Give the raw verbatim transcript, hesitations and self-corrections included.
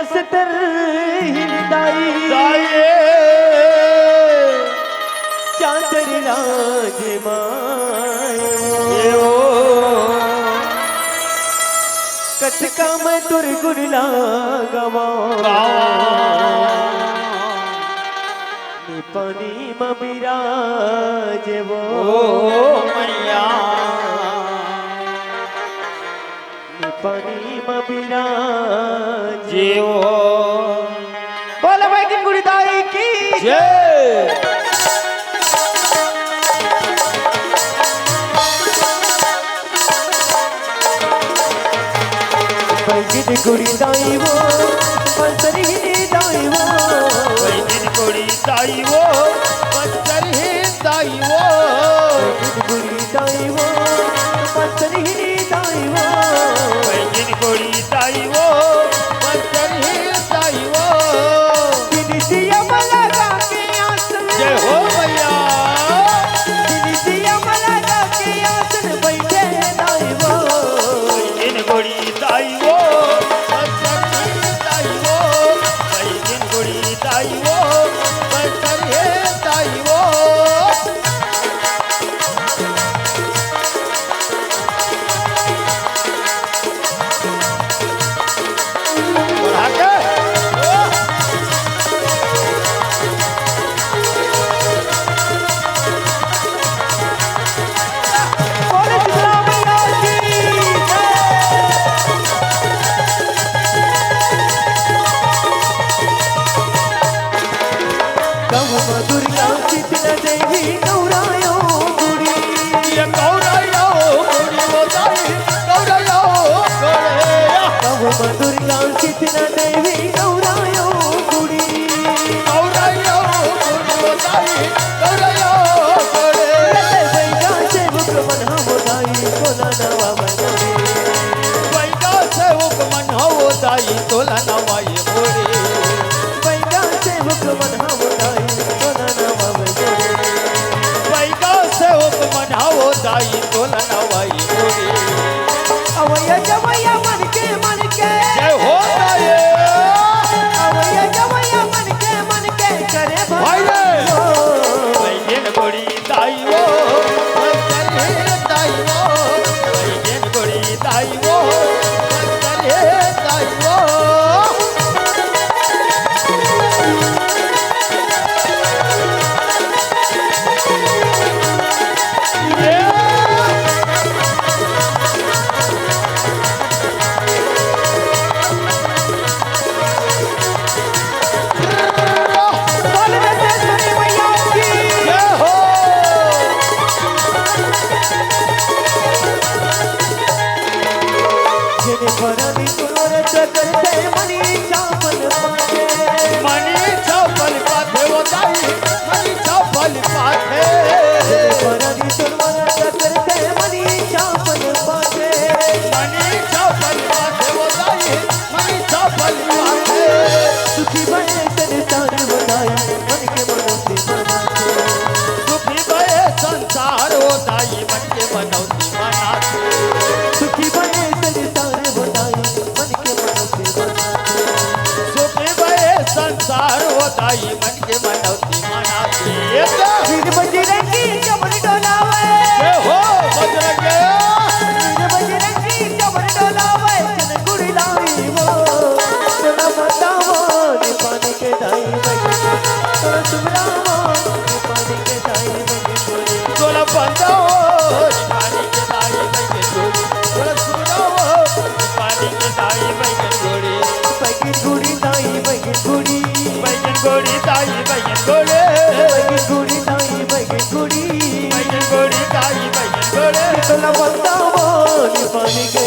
बस्तर हिल दाई, दाई। चादर राज मायो। ये ओ। कतका मैं तोर गुण ला गवाओ। गवाओ। निपनी म बिराजे वो। ओ मैया। निपनी म बिराजे जीवो। बोल बैगिन गुड़ी दाई की जय। बैगिन गुड़ी दाई वो, बंसरी दाई वो। बैगिन गुड़ी दाई वो, बंसरी दाई वो। बैगिन गुड़ी दाई वो, बंसरी दाई वो। बैगिन गुड़ी दाई वो, बंसरी दाई वो। बिनतिया मला गा के आसन। जय हो भैया। बिनतिया मला गा के आसन बैठे दाई वो। बैगिन गुड़ी दाई वो, बंसरी दाई वो। बैगिन गुड़ी दाई वो, बंसरी दाई वो। बढ़ा के। बोले शीतला मैया की जय। गौ म दुर्गा शीतला देवी गौरायो गुड़ी। ये गौरायो गुड़ी वो दाई, गौरायो गुड़ी। गौ म दुर्गा शीतला देवी गौरायो गुड़ी। गौरायो गुड़ी वो दाई, गौरायो गुड़ी। बैगा सेवक मन हम दाई, तोला नवा मैं मोरी। बैगा सेवक मन हो दाई, तोला नवा ये मोरी। बैगा सेवक मन हम दाई, तोला नवा मैं मोरी। बैगा सेवक मन हो दाई, तोला नवा ये मोरी। अवैया जवैया मन के, मन के। जय हो दाई। अवैया जवैया मन के, मन के करे भाई रे। भगवान। बैगन गोड़ी दाई वो, बंसरी दाई वो, बैगन गोड़ी दाई वो, बंसरी दाई वो। जेने परनी तोर चक्कर से मनी चावल पाथे। मनी चावल पाथे वो दाई, मनी चावल पाथे। जेने परनी तोर चक्कर से मनी चावल पाथे। मनी चावल पाथे वो दाई, मनी चावल पाथे। सुखी बने संसार वो दाई, मन के मनौती मनाथे। सुखी बने संसार वो दाई, मन के मनौती मनाथे। सुखी बने संसार वो दाई, मन के मनौती मनाथे। सुखी बने संसार वो दाई, मन के मनौती मनाथे। ये तो वीर बजरंगी कमर डोलावे। जय हो बजरंगी। वीर बजरंगी कमर डोलावे, चल गुड़ी दाई वो। तोला बताओ, पानी के दाई बजरंगी। तोला सुमराओ, पानी के दाई बजरंगी। तोला बताओ, पानी के दाई बजरंगी। तोला सुमराओ, पानी के दाई बजरंगी। बैगन गोड़ी दाई बैगन गोड़ी। बैगन गोड़ी दाई बैगन गोड़ी। बैगन गोड़ी दाई बैगन गोड़ी। बैगन गोड़ी दाई बैगन गोड़ी। तोला बताओ नी पानी के